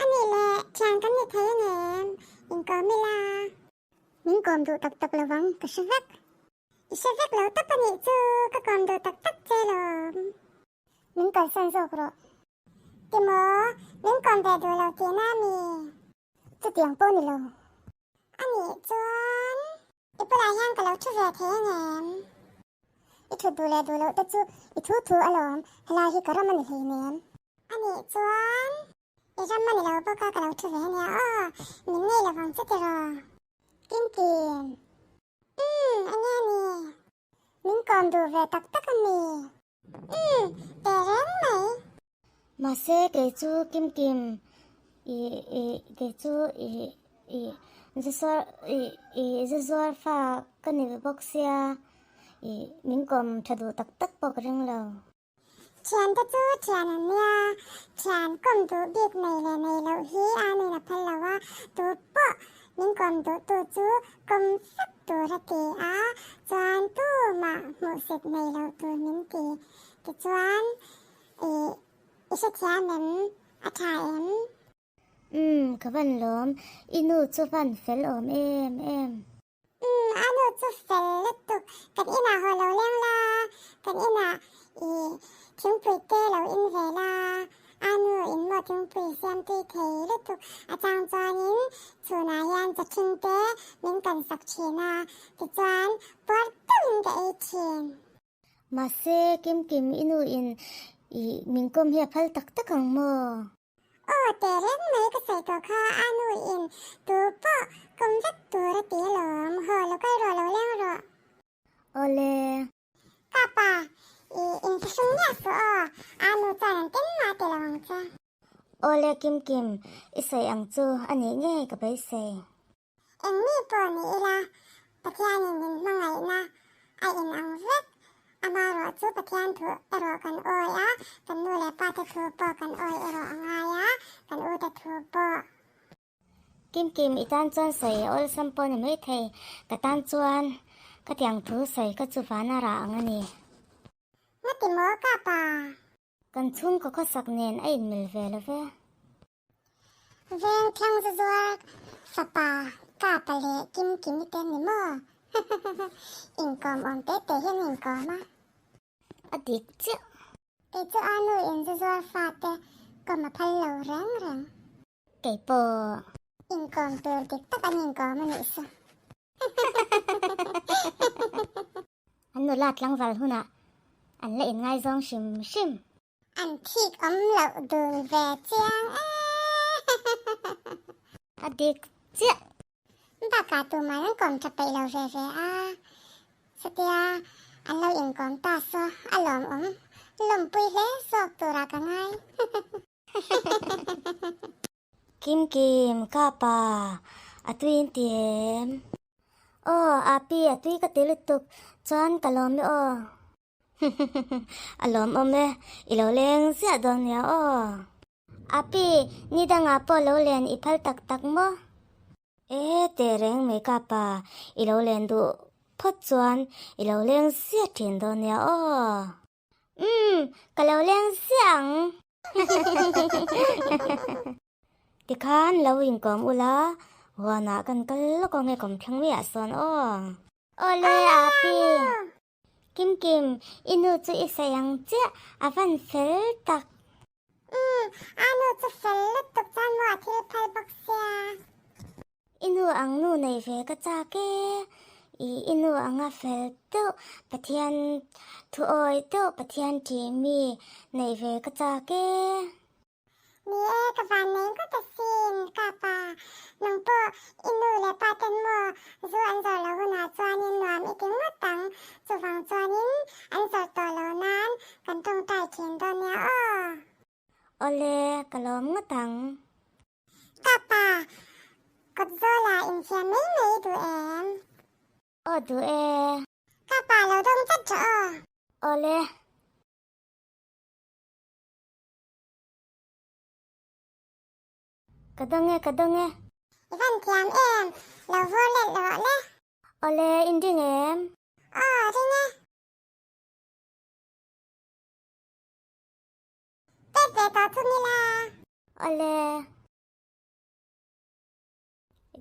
A nih leh, thian kan ni thei angem? Inkawm ila. Min kawm duh tak tak lovang, ka hre vek. I hre vek lo tawp a nih chu, ka kawm duh tak tak che lawm. Min kalsan zawk rawh. Timaw, min kawm ve duh lo tihna a mi? Chutiang pawh ni lo. A nih chuan i bulah hian ka lo thu ve thei angem? I thut duh leh duh loh te chu i thu thu alawm, helai hi ka ram a ni hleinem. A nih chuan i ram a ni lo bawk a ka lo thu ve ania aw, min ngei lovang che tiraw? Kimkim. Umm, enge a ni? Min kawm duh ve tak tak a mi? Umm, teh reng mai. Mahse kei chu Kimkim i i kei chu i i Zuzuar i i Zuzuar fa ka ni ve bawk sia i min kawm tha duh tak tak pawh ka ring lo. Thiante chu thian an nia, thian kawm duh bik nei leh nei loh hi a nin a phal lo a, tu pawh min kawm duh tu chu kawm fak tur a ti a, chuan tumah hmuhsit nei loh tur min ti. Tichuan, i i hrethiam em? A tha em? Umm, ka van lawm, i nu chu van fel awm em em. Umm, a nu chu fel lutuk, kan inah haw lo leng la, kan inah i thingpui te lo in ve la, a nu in maw thingpui siam tui thei lutuk, a chang chuanin chhunah hian chathing te min kan sak thin a, tichuan puar deuhin ka ei thin. Mahse, Kimkim i nu in i min kawm hi a phal tak tak ang maw? Aw teh reng mai ka sawi tawh kha a nu in tu pawh kawm vek tur a ti alawm, haw lo kal rawh lo leng rawh. Awle. Ka pa, i inthlahrung miah suh aw, a nu chuan an tin mah ti lo ang che. Awle Kimkim, i sawi ang chu a nih ngei ka beisei. Eng mi pawh ni ila, Pathianin min hmangaihna a in ang vek. Amaherawh chu Pathian thu erawh kan awi a, kan nu leh pa te thu pawh kan awi erawh a ngai a, kan u te thu pawh. Kim Kim, i tan chuan sawi a awlsam pawh ni mai thei, ka tan chuan ka tiang thu sawi ka chu vana rah ang a ni. Ngati maw ka pa? Kan chhungkaw khawsak nen a inmil ve lo ve. Veng thlang zuzuar fapa Kapa leh Kimkimi te ni maw? Inkawm awm teh teh hian a inkawm a. A dik chiah. Kei chu a nu in zuzuar fa te kawm a phal lo reng reng. Kei pawh. Inkawm tur dik tak an inkawm a nih chu. An nula tlangval hunah an la inngaizawng hrim hrim. An thik awm loh dun ve chiang e. A dik chiah. Bakah tumah an kawm tha peih lo ve ve a, chutia an lo inkawm ta saw a lawmawm lawmpui hle zawk turah ka ngai. Kim Kim, ka pa, a tui in ti em? Aw, Api, a tui ka ti lutuk, chuan ka lawm e aw. A lawmawm e, i lo leng ziah dawn nia aw. Api, ni dangah pawh lo len i phal tak tak maw? E, teh reng mai ka pa, i lo len duh phawt chuan i lo leng ziah thin dawn nia aw. Umm, ka lo leng ziah ang. Tikhan lo inkawm ula, huanah kan kal lawk ang e kawmthlang maiah sawn aw. Awle Api. Kim Kim, i nu chu i sawi ang chiah, a van fel tak. Umm, a nu chu fel lutuk chuan maw a thil phal bawk sia. I nu ang nu nei ve ka chak e, i i nu anga fel deuh, Pathian thu awi deuh, Pathian ṭih mi nei ve ka chak e. Ni e, ka van nei ngawt asin, ka pa. Nang pawh i nu leh pa ten maw zu an zawrh loh hunah chuanin nuam i ti ngawt ang. Chuvang chuanin an zawrh tawh loh nan kan tawngtai thin dawn nia aw. Awle, ka lawm ngawt ang. Ka pa, kawt zawlah infiam mai mai i duh em? Aw duh e. Ka pa lo dawng chat rawh aw. Awle. Ka dawng e, ka dawng e. I van thiam em, lo vur let rawh le. Awle, in ring em? Aw, ring e. Pek ve tawh thung ila. Awle.